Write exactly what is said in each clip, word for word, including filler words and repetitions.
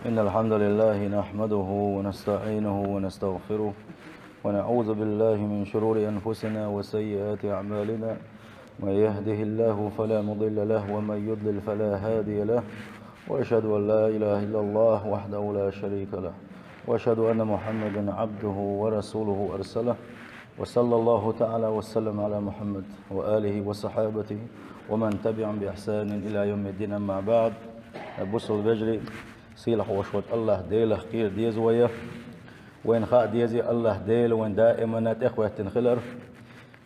إن الحمد لله نحمده ونستعينه ونستغفره، ونعوذ بالله من شرور أنفسنا وسيئات أعمالنا. من يهده الله فلا مضل له، ومن يضلل فلا هادي له. وأشهد أن لا إله إلا الله وحده لا شريك له، وأشهد أن محمدا عبده ورسوله أرسله. وصلى الله تعالى وسلم على محمد وآله وصحابته ومن تبعهم بإحسان إلى يوم الدين. أما بعد. Бусалба вежарий, сийлахь волуш волчу АллахӀ Делах кхера деза вай. Вайна хаа деза АллахӀ Дела вайн даимана тӀехӀоьттина хилар.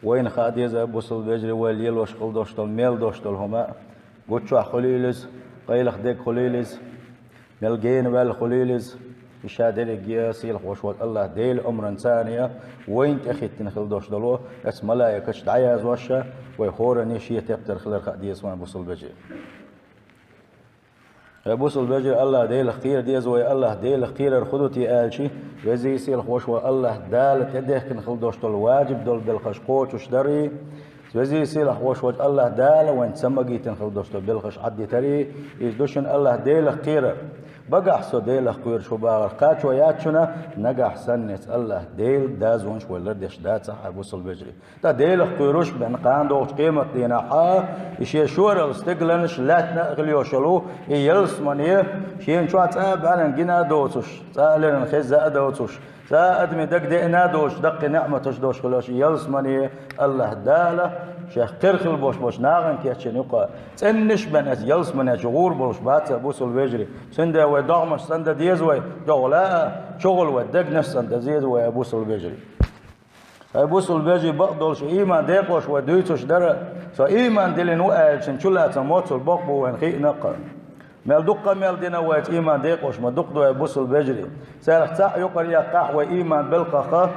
Вайна хаа деза, бусалба вежарий, вай лелош хила долуш долу, мел долуш долу хӀума, гуччохь хуьлийла иза, къайлаха дерг хуьлийла иза, мел гена ваьлла хуьлийла иза. И ша дерриге а сийлахь волуш волу АллахӀ Делан омранца а, вайна тӀехӀиттина хила долуш долу, оцу малайкаша дӀаязвеш, вай хӀоранна шен тептар хилар хаа деза вайн, бусалба вежарий. Ай бусалба вежарий, АллахӀ Делах кхера деза вай. АллахӀ Делах кхерар хӀун ду те аьлча, везий сийлахь волуш волу АллахӀ Дала тӀедехкина хила долуш долу ваджиб долу белхаш кхочуш дарий, везий сийлахь волуш волчу АллахӀ Дала вайна ца магийтина хила долуш долу белхаш Ӏаддитарий, иза ду шуна АллахӀ Делах кхерар. Багахь со Делах кхоьруш ву бахар кхачо яц шуна, нагахь санна эцу АллахӀ Делан дозанаш вай лардеш дацахь, ай бусалба вежарий. Ткъа Делах кхоьруш бен кхана догӀучу къематдийнахь, и шен шоралла стигланаш лаьттана а хила йолуш йолу, и ялсамане, шена чохь цкъа а бӀаьргана гина а доцуш, цкъа а леррина хезна а доцуш, цкъа а адамийн дага деана а доцуш, даккхий неӀматаш долуш хила йолуш и ялсамане, АллахӀ Дала шех кхера хила болуш болчу нахана кечйина юкъа, цӀеннаш а бен оцу ялсамане чу гӀур болуш бац, ай бусалба вежарий. Цундела вай догӀмаш санна дан деза вай, дуьхьал а, чухула вай дегнаш санна дан деза вай, ай бусалба вежарий. Ай бусалба вежарий, бакъдолуш, ийман декъош вай дуьйцуш дара, со ийман диллина ву аьлча, чулацам моццул боккха бу вайна хиъна а. Мел дуккха а мел дина вайца ийман декъош ма дукха ду, ай бусалба вежарий. Царах цхьаъ юкъара яьккхахь вай ийман белхахь,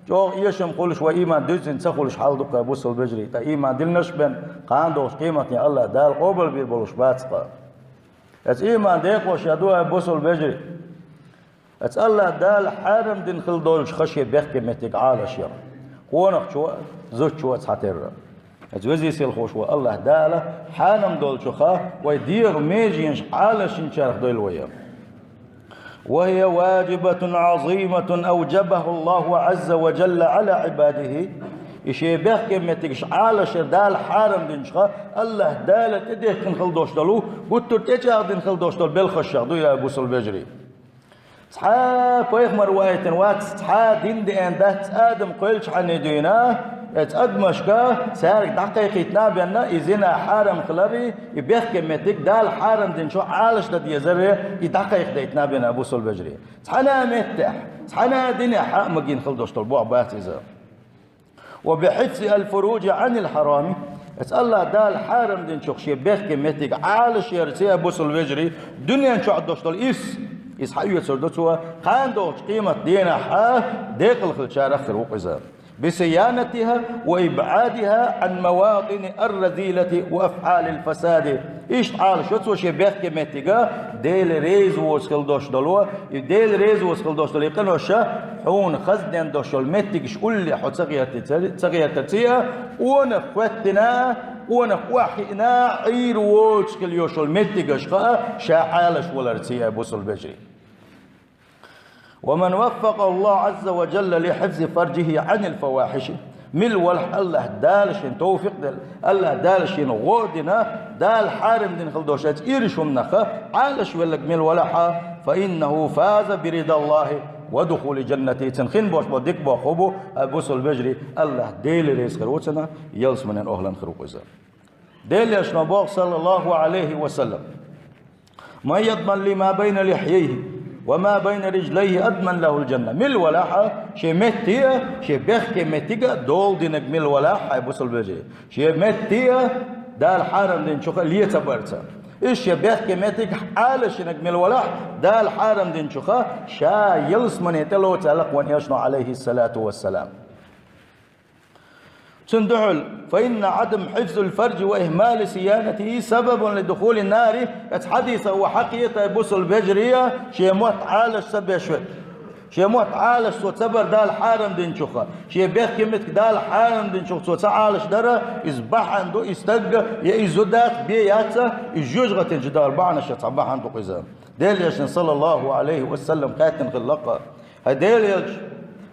чӀогӀа эшам хуьлуш, вай ийман дуьззина ца хуьлуш хьал ду-кх, ай бусалба вежарий. Ткъа ийман диллинарш а бен кхана догӀучу къематдийнахь АллахӀ Дала къобалбийр болуш бац-кх. Оцу ийман декъош а ду, ай бусалба вежарий. Оцу АллахӀ Дала хьарам дина хила долчух шен бехке меттиг Ӏалашъяр. Къонахчо а, зудчо а цхьатерра. Оцу везий сийлахь волуш волу АллахӀ Дала хьарам долчух вай дегӀан меженаш Ӏалашйинчарах дойла вай. وهي واجبة عظيمة أوجبها الله عز وجل على عباده. И шен бехке меттигаш Ӏалашъяр Дала хьарам динчух, АллахӀ Дала тӀедехкина хила долуш долу, гуттар а тӀечӀагӀдина хила долуш долу белхашех ду, ай бусалба вежарий. Цхьа а пайхамар ваийтина вац, цхьа а дин деана дац Адам кхоьллинчхьана дуьйна, оцу адамашка, цаьрга дӀакхайкхийтина а бен, и зина хьарам хилар, и бехке меттиг Дала хьарам динчух Ӏалашдан дезар, и дӀакхайкхадайтина а бен, ай бусалба вежарий. Цхьана а меттехь, цхьана а динехь а магийна хила долуш долу болх бац иза. وبحفظ الفروج عن الحرام. Оцу АллахӀ Дала хьарам динчух шен бехке меттиг Ӏалашъярца, ай бусалба вежарий, дуьнен чохь долуш долу ирс, иза хьаоьцур ду цо, кхана догӀучу къематдийнахь а декъала хиллачарах хир ву-кх иза. بصيانتها وإبعادها عن مواطن الرذيلة وأفعال الفساد. Иштта Ӏалашйо цо шен бехке меттиг Дела реза воцуш хила долуш долу, и Дела реза воцуш хила долуш долу и къинош, хьуна хаза ден долуш йолу меттигаш уллехь хьо ца гӀертарца, ца гӀертарца, къонах хӀоьттина, къонах охьахиъна, Ӏийр воцуш хила йолуш йолу меттигашха ша Ӏалашваларца, ай бусалба вежарий. ومن وفقه الله عز وجل لحفظ فرجه عن الفواحش. Мила валахь АллахӀ Дала шена товфикъ делла, АллахӀ Дала шена гӀо а дина, Дала хьарам дина хила долуш оцу ирчу хӀуманах Ӏалашвелларг мила валахь, فإنه فاز برضا الله ودخول جنته. Цунна хин болуш болу дика болх хӀун бу, ай бусалба вежарий, АллахӀ Дела реза хир ву цунна, ялсаманин охӀлан хир ву иза. Делан Элчано боху, саллаллаху Ӏалайхи ва саллам: من يضمن لي ما بين لحييه وما بين رجليه أضمن له الجنة. Мила валахь шен метте а, шен бехке меттиг а дола динарг мила валахь, ай бусалба вежарий, шен метте а Дала хьарам динчух ле ца барца. Иза шен бехке меттиг Ӏалашйинарг мила валахь, Дала хьарам динчух ша ялсамане тӀелоцу аьлла-кх вайн Элчано, Ӏалайхиссалату вассалам. Цуьнан дуьхьал: فإن عدم حفظ الفرج وإهمال صيانته سبب لدخول النار. Оцу хьадисах вай хьакхета, ай бусалба вежарий, шен мотт Ӏалаш ца беш верг, Шен мотт Ӏалаш цо ца бар Дала хьарам динчуха, шен бехке меттиг Дала хьарам динчуха цо ца Ӏалаш дара, иза бахьана ду, и стагга, я и зудац, бе яца, и жоьжахатен чу дагӀар бахьана ша цхьа бахьана ду иза. Делан Элчан, саллаллаху Ӏалайхи ва саллам, хаьттина хилла-кха. ХӀай Делан Элча,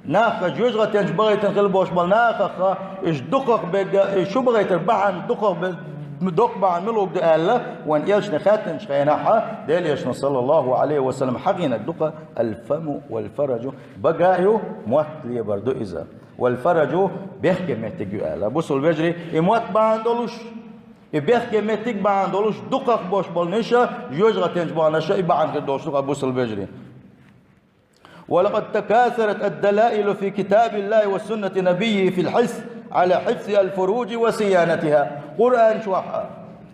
наха жоьжахатен чу багӀийтина хила бош бола нахаха, уж дукхах бегга, и шу багӀийтар бахьана дукхах бе-, доккха бахьана милуг ду аьлла, вайн Элчане хаьттинчу хенахьа, Делан Элчано, саллаллаху Ӏалайхи ва саллам, хьахийнарг ду-кха, аль-фаму валь-фараджу, бага а ю, мотт лебар ду иза. Валь-фараджу, бехке меттиг ю аьлла. Бусалба вежарий, и мотт бахьана долуш, и бехке меттиг бахьана долуш, дукхах бош бола ниша, жоьжахатен чу бахьана ша, и бахьана хир долуш ду-кха, бусалба вежарий. ولقد تكاثرت الدلائل في كتاب الله وسنة نبيه في الحث على حفظ الفروج وصيانتها. Къуръан чохь а,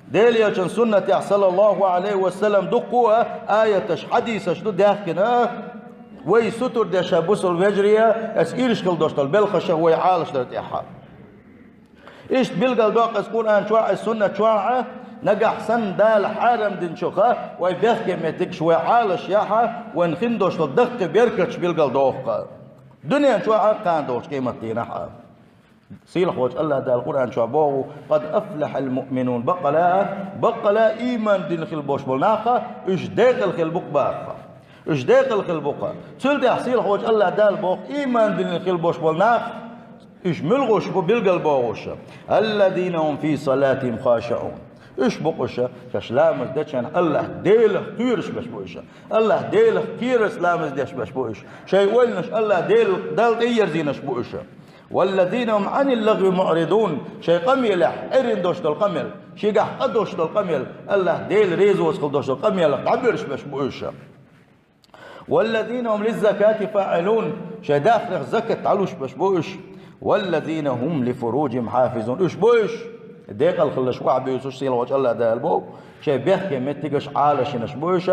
Делан Элчан суннатехь, саллаллаху Ӏалайхи ва саллам, дуккха а аяташ, хьадисаш ду даьхкина, вай сутар деш а, бусалба вежарий, аса ирш хила дош долу белхаша вай Ӏалаш дар тӀехь а. Иштта билгал доккху аса Къуръан чохь а, аса суннат чохь а, нагахь санна Дала хьарам динчуха, вай бехке меттигаш вай Ӏалаш яхьа, вайн хин дош долу даккхий беркаташ билгал доху-кха. Дуьнен чохь а, кхана долчу къематдийнахь а. Сийлахьволчу АллахӀ Дала Къуръан чохь боху: «Къад афлахьал муъминун», баккъала, баккъала ийман дина хила бош болу наха, уьш декъала хила бу-кх баха. Уьш декъала хила бу-кх. Цул тӀаьхьа сийлахьволчу АллахӀ Дала боху, ийман дина хила бош болу нах, уьш муьлхуш бу билгал бохуша: «Аллазина хум фи салатихим хашиун». Уьш бу-кх уьш, шаьш ламаз дечарна АллахӀ Делах кхоьруш беш бу уьш. АллахӀ Делах кхерарца ламаз деш беш бу уьш. Шайн ойланаш АллахӀ Дел-, Далла тӀеерзийнарш бу уьш. «Валлазина хум анил лагӀви муъридун». Шайн къамелехь, Ӏеррина дош долу къамел, шегахь къа дош долу къамел, АллахӀ Дела резоцахула дош долу къамелах дӀабоьрзуш беш бу уьш. «Валлазина хум лиззакати фаӀилун». Шайн дахарх закат дӀалуш беш бу уьш. «Валлазина хум лифуруджихим хьафизун». Уьш бу уьш, декъала хиларш охьабуьйцуш, сийлахьволчу АллахӀ Дала боху, шайн бехке меттигаш Ӏалашйинарш бу уьш,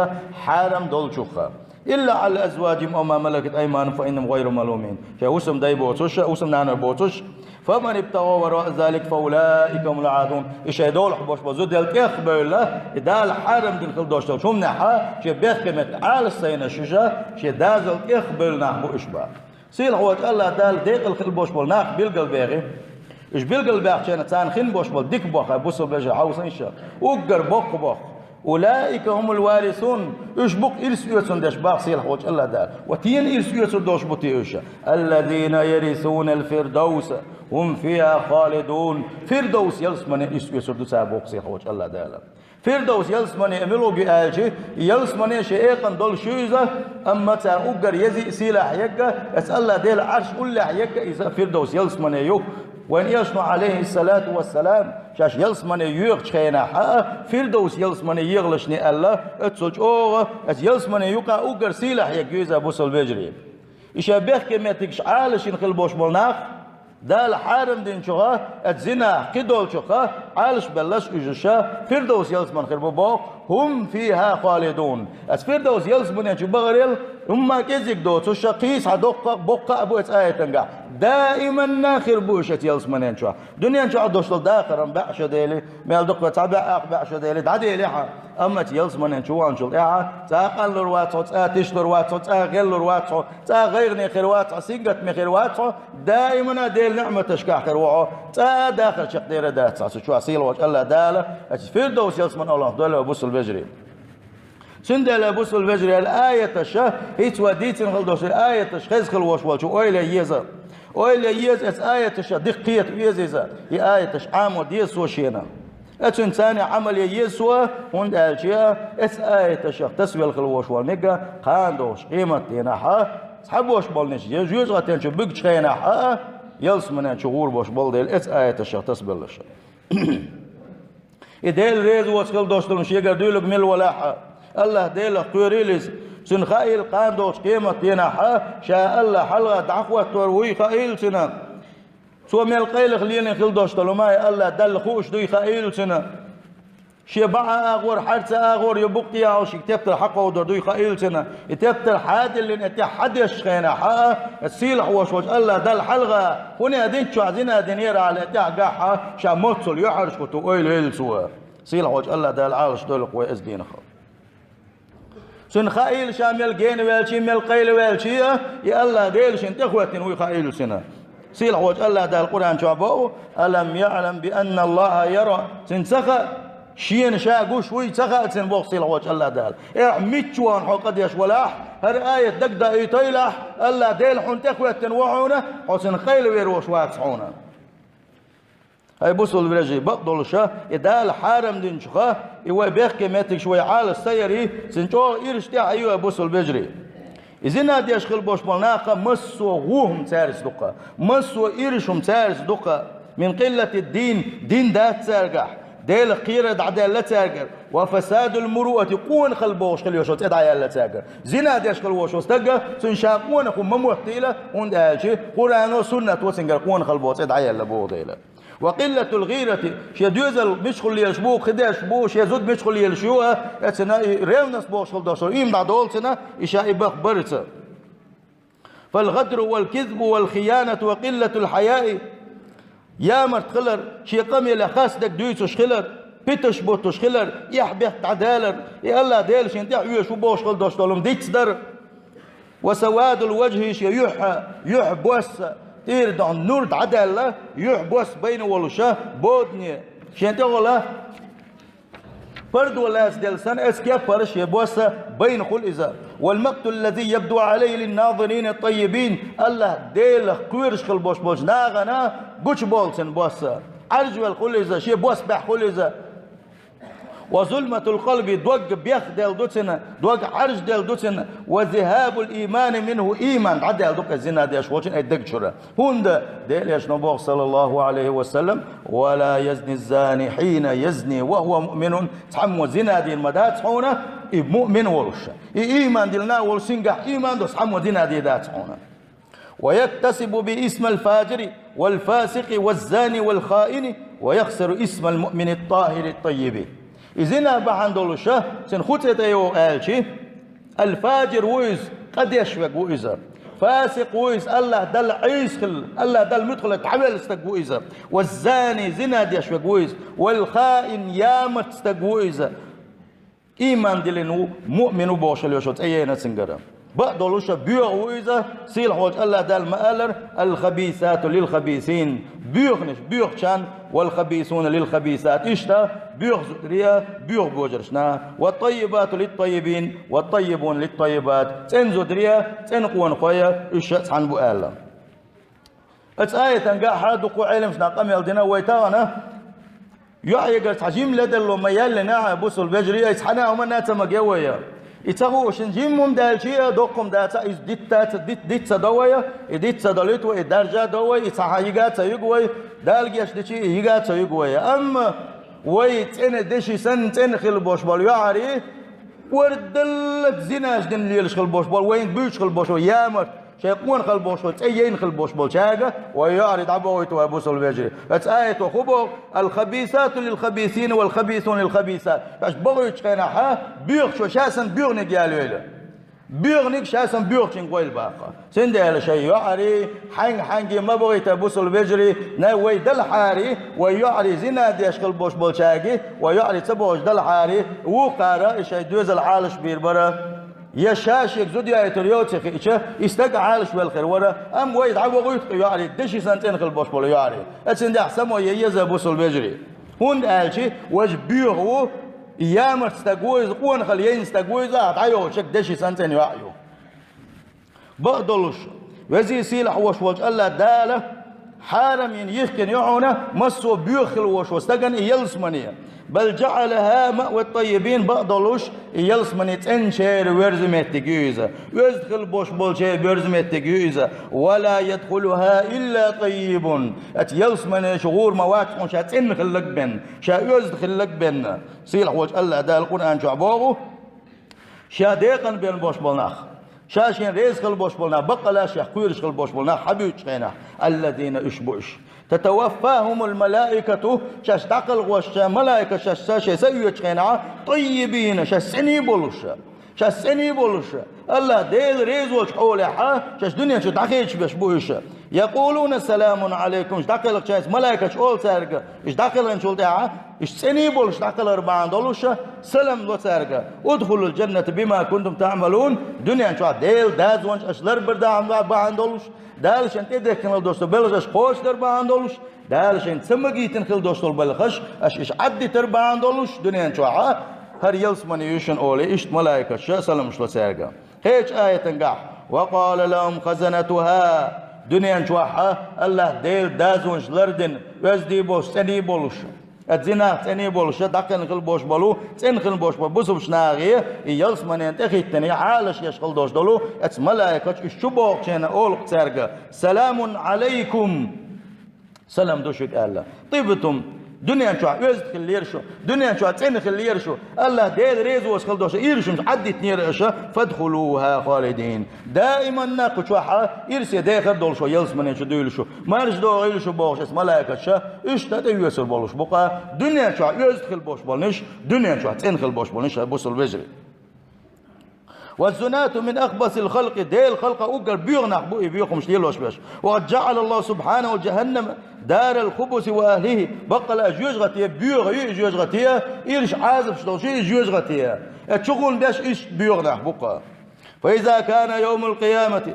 хьарам долчуха. «Илла Ӏала азваджихим ав ма малакат айманухум фа иннахум гӀайру малумин». Шайн хӀусамдай боцуш, хӀусамнана боцуш, «Фаман ибтагӀа вараъ залика фа улаика хумул Ӏадун». И шайн долахь бош бо зуда тӀехбевлла, и Дала хьарам дина хила дош долчу хӀуманехьа, шен бехке меттиг Ӏалаш ца йинарш уьш, шен дазал тӀехбевлла нах бу уьш баха. Сийлахьволчу АллахӀ Дала декъала хила бош болу нах билгал бехи. Уьш билгал баьхча, царна хин бош болу дика боху, бусалба вежарий, хьовсийша, уггар боккха боху. «Улаика хумул варисун». Уьш бу-кх ирс оьцун деш баха сийлахьволчу АллахӀ Дала. Ва тена ирс оьцур долуш бу те уьш? «Аллазина ярисунал фирдавса хум фиха халидун». Фирдавс ялсамане ирс оьцур ду цара боху сийлахьволчу АллахӀ Дала. Фирдавс ялсамане мила ву аьлча, ялсамане шен экъан долуш ю иза, амма цара уггар еза а сийлахь егга, аса АллахӀ Дела Ӏарш уллехь егга иза Фирдавс ялсамане ю. Вайн Элчано, Ӏалайхиссалату вассалам, шаьш ялсамане йоьхучу хенахь а, Фирдавс ялсамане ехалашне аьлла, оццул чӀогӀа аса ялсамане юкъа уггар сийлахь егга ю иза, бусалба вежарий. И шайн бехке меттигаш Ӏалашйина хила бош болу нах, Дала хьарам динчуха, аса зина, кхидолчуха Ӏалашбелларш уьш, Фирдавс ялсамане хир бу боху, «хум фиха халидун». Аса Фирдавс ялсамане чу бахарел, хӀумма кӀезиг доцуш, кхийса хьан доккха, боккха а бу аса аятангахь. Даиманна хир бу уьш аса ялсамане чохь. Дуьнен чохь дош долу дахаран баьӀ шо дели, мел дукха цхьа баьӀ, ах баьӀ шо дели, дӀадели хьан. Амма аса ялсамане чу ваханчул тӀаьхьа, цкъа къанлур вац хьо, цкъа тишлур вац хьо, цкъа гӀеллур вац хьо, цкъа гӀайгӀане хир вац хьо, сингаттаме хир вац хьо, даимана Делан ниӀматашкахь хир ву хьо, цкъа дахар чекхдер а дац хьан цу чохь, сийлахьволчу АллахӀ Дала, аса Фирдавс ялсамане Аллах дойла, бусалба вежарий. Цундела, бусалба вежарий, аяташа, хӀинца вай дийцина хила долуш, аяташ хеза хила вош волчу ойла еза. Ойла еза, аса аяташа дика кхета веза иза. И аяташ Ӏамо деза цо шена. Аса цуьнан царна Ӏамал е еза цо, хӀунда аьлча, аса аяташах тасавелла хила вош волу мега, кхана долуш къематдийнахьа, цхьабош болниш, я жоьжахатен чу буьгучу хенахьа, ялсамане чу гӀур бош болу дела, аса аяташах тасабеллаша. И Дела реза воцу хила дош долу шегара дуьйлаг мила валахьа, АллахӀ Делах кхоьрийла иза, цуьнан хаийла кхана долчу къематдийнахьа, ша АллахӀ хьалха дӀахӀоттор вуй хаийла цуьнан. Цо мел къайлаха лелийна хила дош долу хӀума АллахӀ Далла хууш дуй хаийла цуьнан. Шен бӀаьа агӀор, хьарца агӀор ю букъ тӀехьа шига тептар хьакховдор дуй хаийла цуьнан. И тептар хьадиллина, и тӀехь хьадешчу хенахь, хьаа, и сийлахь вош волчу АллахӀ Далла хьалха, хӀуне динчохь зина динера аьлла, и тӀехь гахь, ша моццул юьхьӀаьржа хӀутту ойла вейла цо. Сийлахь волчу АллахӀ Дала Ӏалаш дойлакх вай иза дийнахь. Цунна хаийла ша мел гена ваьлча, мел къайла ваьлча, и АллахӀ Дела шийна тӀехӀоьттина вуй хаийла цунна. Сийлахьволчу АллахӀ Дала Къуръан чохь боху: «Алам яълам би анна АллахӀа яра». Цунна ца хаьа, шена ша гуш вуй ца хаьа цунна боху сийлахьволчу АллахӀ Дала. Эхь, мичча вахана хьо къа деш валахь, хӀара аят дагадаийтийлахь, АллахӀ Дела хьуна тӀехӀоьттина ву хьуна, хьо цунна къайла вер волуш вац хьуна. ХӀай бусулба вежарий, бакъдолуша, и Дала хьарам динчуха, и вай бехке меттигаш вай Ӏалаш ца ярий, цуьнан чӀогӀа ираш тӀехь а ю, хӀай бусулба вежарий. И зина деш хила болуш болу нахаха массо а вон хӀума цаьрца дукха, массо а ираш хӀума цаьрца дукха, мин къиллати дин, дин дац цаьргахь, Делах кхерар дӀадаьлла цаьргара, ва фасадул муруати, къонахалла бохуш хила йолуш цӀе дӀаяьлла цаьргара. Зина деш хила волуш стага, цуьнан ша къонах хӀума ма моттийла, хӀунда аьлча Къуръано, суннато цуьнгара къонахалла боху цӀе дӀаяьлла боху дела. Ва къиллатул гӀирати, шен доьзал мичахула лелаш бу, кхидерш бу, шен зуда мичахула лелаш ю, а, эцна и ревность бохуш хила долуш, и ма дӀадолу цуьнан, и ша и бах барца. Фал гӀадру вал кизбу вал хиянату ва къиллатул хьаяи, ямарт хилар, шен къамеле хастаг дуьйцуш хилар, питанаш буттуш хилар, эхь-бехк дӀадалар, и АллахӀ Дела шена тӀехь оьшу бохуш хила долуш долу хӀума диц дар. Ва савадул ваджхӀи, шен юьхь, юьхь босса, тӀера дохьна нур дӀадаьлла, юьхь босса байна волуша, бодане, шен тӀехула пардо лаьцна делла санна, эцу кеппара шен босса байна хуьлу иза. Вал макътул лази ябду гӀалайхи линназирина таййибин, АллахӀ Делах кхоьруш хила болуш болчу нахана гучуболу цуьнан босса. Ӏаржвелла хуьлу иза, шен бос баьхьа хуьлу иза. Ва зулматул къалби, дог бехделла ду цуьнан, дог Ӏаржделла ду цуьнан, ва зихабул иймани минху, ийман дӀадаьлла ду-кх зина деш волчун ай даг чуьра. ХӀунда Делан Элчано боху, саллаллаху гӀалайхи ва саллам: «Ва ла язни зани хьина язни ва хӀува муъминун», цхьаммо зина дийр ма дац хьуна, и муъмин волуш. И ийман диллина волу сингахь ийман долуш цхьаммо зина дийр дац хьуна. «Ва яктасибу би исмал фаджири вал фасикъи ваз зани вал хаини ва яхсиру исмал муъмини тахири таййиби». И зина бахьана долуша, цуьнан хӀун цӀе тӀе йогӀу аьлчи, ал-фаджир ву иза, къа деш верг ву иза. Фасикъ ву иза, АллахӀ Далла Ӏийса хилла, АллахӀ Далла муьтӀахь хилла дӀавелла стаг ву иза. Ваз зани, зина деш верг ву иза. Вал хаин, ямарт стаг ву иза. Ийман диллина ву, муъмин ву бохуш хила йолуш цӀе яйна цуьнгара. Бакъдолуша боьха ву иза, сийлахьволчу АллахӀ Дала ма-аллара: «Ал-хабисату лил-хабисин». Боьханаш боьхачарна, «вал-хабисуна лил-хабисат». Иштта боьха зударий боьха божаршна, «ва таййибату лит-таййибин, ва таййибуна лит-таййибат». ЦӀена зударий, цӀена къонахой, уьш а цхьаьна бу аьлла. Оцу аятан гахь дукха Ӏеламнаха къамел дина вай тахана, йоӀ йигар цхьа жима ледарло ма яьллинехь, бусулба вежарий, ай цхьана а хӀуманна ца магийта вай. И ца хууш, жима хӀума даьлчи а, доккха хӀума дац, иза диц дац, диц, диц ца до вай, и диц ца долуьйту вай, и даржа до вай, и цхьа хьан йига ца юьгу вай, Дала гечдичи, и йига ца юьгу вай. Амма вай цӀена деши санна цӀена хила бош болу йоӀарий, ордалла зинаш дина лелаш хила бош болу, вайна буьйцуш хила бош болу ямарт, шайн къонахалла болуш болу, цӀе яйна хила болуш болчаьрга вай йоӀарий дӀабохуьйту вай, бусулба вежарий. Оцу аято хӀун боху: «Ал-хабисату лил-хабисина вал-хабисуна лил-хабисат». Аша бохуьйтучу хенахь, боьхачо ша санна боьханиг ялайойла. Боьханиг ша санна боьхачуьнга гӀойла баккха. Цундела шайн йоӀарий хьаьнга-хьаьнге ма бохуьйту, бусулба вежарий, най вай делахьарий, вай йоӀарий зина деш хила болуш болчаьргий, вай йоӀарий ца бохуш делахьарий, вукхара и шайн доьзал Ӏалашбийр бара. Я ша шега зуда яийтур йоций хиъча, и стаг Ӏалашвелла хир вара, амма вай дӀабохуьйту-кх йоӀарий, деши санна цӀена хила бош болу йоӀарий. Оцуьнан тӀехь само ян еза, бусулба вежарий. ХӀунда аьлча важа боьха ву, ямарт стаг ву иза, къонахалла яйна стаг ву иза, ахьа дӀайохучу деши санна цӀена йоӀ ю. Бакъдолуш, везий сийлахь вош волчу АллахӀ Дала хьарам йина йихкина ю хьуна массо а боьха хила вош волу стагана и ялсамане. «Бал джаъалахӀа маъва таййибин», бакъдолуш, и ялсамане цӀеначеран верза меттиг ю иза. Оьзда хила бош болчеран верза меттиг ю иза. «Ва ла ядхулухӀа илла таййибун». Оцу ялсамане чу гӀур ма вац хьуна ша цӀена хилларг бен, ша оьзда хилларг бен. Сийлахь волчу АллахӀ Дала Къуръан чохь боху: Ша декъан бен бош болу нах, ша шен реза хила бош болу нах, баккъала шех кхоьруш хила бош болу нах хьан буьйцучу хенахь, аллазина, уьш бу уьш. ТатаваффахӀумул малаикату, шаьш дӀакхалхош, ша малайкаш шаьш са, шайн са оьцучу хенахь, таййибина, шаьш цӀений болуш. Шаьш цӀена болуш, АллахӀ Дела реза волчу хьолехь, шаьш дуьнен чу дӀахедаш берш бу уьш. «Якъулуна саламун Ӏалайкум», уьш дӀакхелхича, малайкаша олу цаьрга, уьш дӀакхелхинчул тӀаьхьа, уьш цӀена болуш дӀакхалар бахьана долуш, салам ло цаьрга: «Удхулул джанната бима кунтум таъмалун», дуьнен чохь Делан дозанаш аша ларбар бахьана долуш, Дала шайн тӀедехкина хила долуш долу белхаш аша кхочушдар бахьана долуш, Дала шайна ца магийтина хила долуш долу белхаш аша иша Ӏаддитар бахьана долуш дуьнен чохь, хӀара ялсамане ю шуна олий, иштта малайкаша саламаш ло цаьрга. Кхечу аятангахь: «Ва къала лахум хазанатуха», дуьнен чохь АллахӀ Делан дозанаш лардина, оьзда болуш, цӀена болуш, оцу зинах цӀена болуш, дӀакхелхина хила болуш болу, цӀена хила болуш болу бусалба нахе, и ялсаманена тӀехӀиттина, Ӏалаш еш хила долуш долу оцу малайкаша уьш чу бохучу хенахь олу-кх цаьрга: «Саламун Ӏалайкум». Салам ду шуьга аьлла. «Тибтум». Дуьнен чохь оьзда хиллера шу, дуьнен чохь цӀена хиллера шу, АллахӀ Дела реза воцуш хила долуш ирсаш Ӏаддитинера аша, «фадхулуха халидин». Даиманна кху чохь ирсе дехар долуш шу, ялсамане чу дуьйлуш шу, марша догӀийла шу бохуш оцу малайкаша, уьш тӀе тӀеоьцур болуш бу-кх, дуьнен чохь оьзда хила болуш болниш, дуьнен чохь цӀена хила болуш болниш, хӀай бусалба вежарий. «Ваззунату мин ахбасил халкъи», Делан халкъах уггар боьха нах бу и боьхамаш лелош берш. «Ва къад джаӀала Аллаху субхьанаху джаханнама дарал хубуси ва ахлихи». Баккъала а жоьжахати боьха ю и жоьжахати, ирсаш Ӏазапаш долуш ю и жоьжахати. Э, чу гӀур беш иштта боьха нах бу-кх. «Фа иза кана йовмул къиямати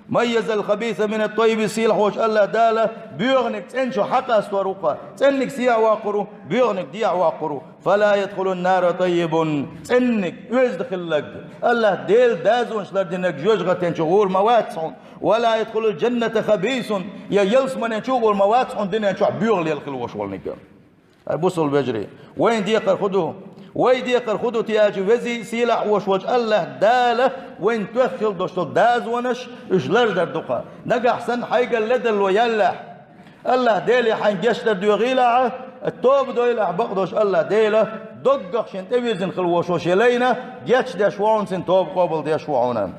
майязал хабиса минат таййиби», сийлахьчу АллахӀ Дала боьханиг цӀена чу хьакъастор ву-кх, цӀенниг сехьа воккхур ву, боьханиг дехьа воккхур ву. «Фала ядхулун нара таййибун». ЦӀенниг, оьзда хилларг, АллахӀ Делан дозанаш лардинарг жоьжахатин чу гӀур ма вац хьуна. «Вала ядхулул джанната хабисун». Я ялсаманин чу гӀур ма вац хьуна дуьнен чохь боьха лела хила волуш волниг. Ай, бусалба вежарий, вайн декхар хӀун ду? Вайн декхар хӀун ду те аьлча, везий сийлахь волуш волчу АллахӀ Дала вайна тоьхна хила долуш долу дозанаш, уьш лардар ду-кх. Нагахь санна хьайгара ледарло яллехь, АллахӀ Деле хьайн гечдар доьхийлахь, тоба дойлахь, бакъдолуш АллахӀ Дела доггах шена тӀевирзина хила волуш волу шен лайна гечдеш ву хьуна, цуьнан тоба къобалдеш ву хьуна.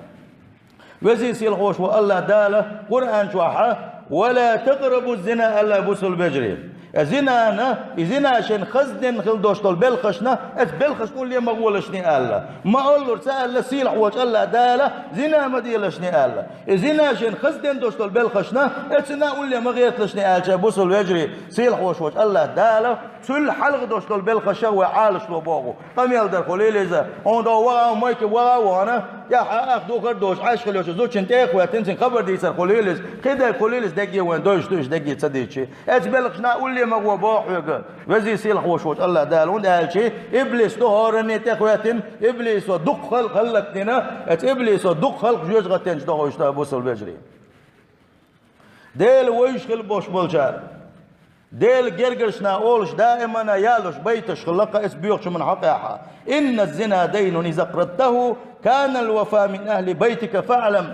Везий сийлахь волуш волу АллахӀ Дала Къуръан чохь: «Ва ла такърабу зина», аьлла, бусалба вежарий. Э, зинана, и зина шен хаза денна хила долуш долу белхашна, эцу белхашна улле ма гӀолашний аьлла. Ма оллура ца аьлла сийлахь волчу АллахӀ Дала, зина ма делашний аьлла. И зина шен хаза денна долуш долу белхашна, эцунна улле ма гӀерталашний аьлча, бусалба вежарий, сийлахь волуш волчу АллахӀ Дала цул хьалха долуш долу белхашах вай Ӏалашло боху. Къамел дар хуьлийла иза. Хьуна догӀу ваха а, майка ваха а вахана, тӀаьхьа ах духар а доцуш, Ӏаш хила йолчу зудчун тӀе а хӀоьттина, цуьнан хабар дийцар хуьлийла иза. Кхидерг хуьлийла иза, дегге вайн дойуш ду, иштта дегге ца дийцчи. Эцу белхашна улле ма гӀо боху хьоьга, везий сийлахь волуш волчу АллахӀ Дала, хӀунда аьлча иблис ду хӀоранна тӀе хӀоьттина, иблисо дукха халкъ хӀаллакдина, эцу иблисо дукха халкъ жоьжахатин чу дохуьйтуш ду, бусалба вежарий. Дела вевзаш хила болуш болчара, Делан гергарчу наха олуш даимана ялош байташ хилла-кх эцу боьхачу хӀуманна хьокъехь: «Инна зина дайнун иза къарадтаху, кана ал-вафа мин ахли байтика фаълам».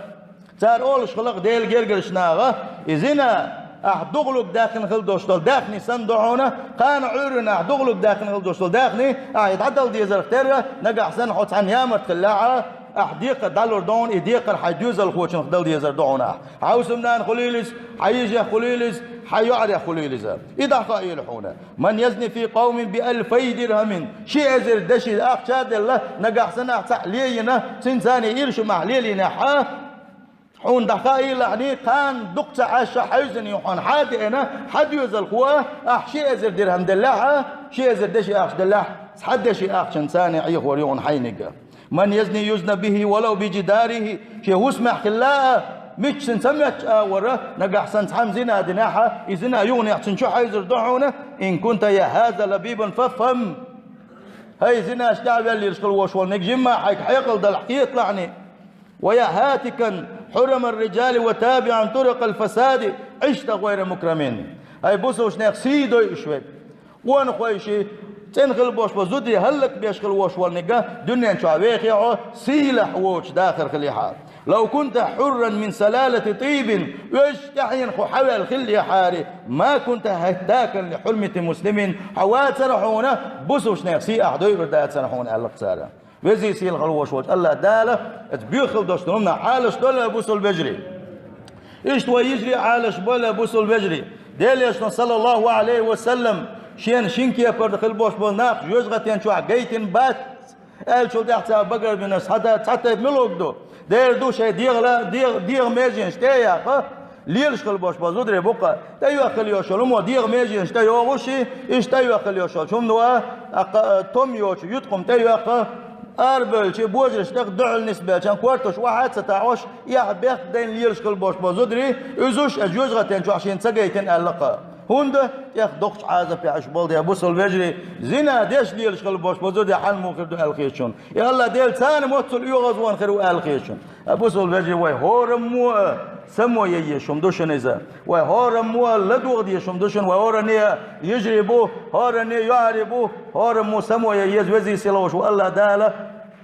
Цара олуш хилла-кх Делан гергарчу наха: «И зина ахь духалург даьккхина хила долуш долу даьхни санна ду хьуна, кхана Ӏуьйранна ахь духалург даьккхина хила долуш долу даьхни ахь и дӀадала дезарх терра, нагахь санна хьо цхьана ямарта хиллехь, ахь декхар дӀалур ду хьуна, и декхар хьайн доьзалхочуьнах дала дезар ду хьуна ахь. Хьан хӀусамнанах хуьлийла иза, хьан йижех хуьлийла иза, хьан йоӀарех хуьлийла иза». И дӀахаийла хьуна. «Ман язни фи къавмин би алфай дирхамин». Ши эзар деши ахча а делла, нагахь санна ахь цхьаъ лелийна, цуьнца цхьана ирс хӀума ахь лелийнехь, хьуна дӀахаийлахьний, кхана дукха ца Ӏаш хьевзина ю хьуна, хьан а деана, хьан доьзалхо, ахь ши эзар дирхам деллехь, ши эзар деши ахча деллехь, цхьа деши ахчанца цхьана Ӏехор ю хьуна хьайниг. «Ман язни юзна бихи валав би джидарихи». Шен хӀусамехь хилла а, миччанца ца моьттуш а вара, нагахь санна цхьамма зина динехь, и зина юханехь цуьнан чу хьевзар ду хьуна, «ин кунта я хаза лабибан фафхам». ХӀай зинаш тӀехь а ваьллийраш хила волуш волниг, жимма хьайга хьекъал далахь, кхеталахьний. «Ва я хӀатикан хьурама ар-риджали ва табиӀан туракъал фасади, Ӏишта гӀайра мукрамин». ХӀай бусалбачу нехан сий дойуш верг, къонахойши, цӀена хила болуш болу зуди хӀаллакбеш хила волуш волниг, дуьнен чохь вехий хьо, сийлахь воцуш дахар хилийла хьан. «Лав кунта хьурран мин салалати тӀийбин», оьшуш тӀаьхьенах хьо хьаваьлла хиллехьара, «ма кунта хаттакан ли хьурмати муслимин», хьо вацара хьуна, бусалбачу нехан сий ахь дойур дацара хьуна, аьлла-кх цара. Везий сийлахь волуш волчу АллахӀ Дала эцу боьха хила долуш долу хӀуманах Ӏалашдойла, бусалба вежарий. Иштта вай йижарий Ӏалашбойла, бусалба вежарий. Делан Элчано, саллаллаху Ӏалайхи ва саллам, шена шина кепара хила болуш болу нах жоьжахатин чохь гайтина бац. Аьлчул тӀаьхьа цхьа багара бина, цхьа да-, цхьа тайпа мила дог ду. Дера ду шайн дегӀала-, дегӀ-, дегӀа меженаш тӀе а яьккха, лелаш хила бош бола зударий бу-кх. ТӀейоьхка хила йолаш йола мо дегӀа меженаш тӀе йогӀуш, иштта тӀейоьхка хила йолаш йола хӀума ду, а, а, кха-, а, том йоцу юткъам тӀейоьхка, арабевлча, божарашна тӀаккха дуьхьал нисбелча, кортош охьа а ца таӀош, эхь бехк дайна лелаш хила бош бола зударий, уьзуш а жоьжахатен чохь шена ца гайтина аьлла-кх. ХӀунда тӀех доккхачу Ӏазапехь уьш болу дела, бусалба вежарий, зина деш лелаш хила бош бола зударий хьан муха хир ду аьлла хеташ шуна? И АллахӀ Дела царна моццул оьгӀазвахна хир ву аьлла хеташ шуна? Ткъа, бусалба вежарий, вай хӀораммо а само ян езаш хӀума ду шуна иза. Вай хӀораммо а ладогӀа дезаш хӀума ду шуна, вай хӀоранне а йижарий бу, хӀоранне а йоӀарий бу, хӀораммо а само ян еза, веза-сийлахь волуш волу АллахӀ Дала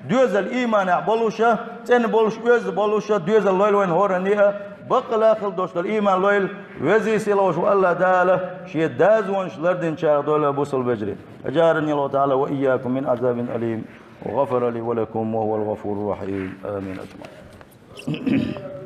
доьзал ийманехь болуша, цӀена болуш, оьзда болуша, доьзал лойла вайна хӀоранне а, баккъала хила долуш долу ийман лойла, веза-сийлахь волуш волу АллахӀ Дала шен дозанаш лардинчарах дойла, бусалба вежарий. أجارني الله تعالى وإياكم من عذاب أليم، وغفر لي ولكم، وهو الغفور الرحيم. آمين أجمعين.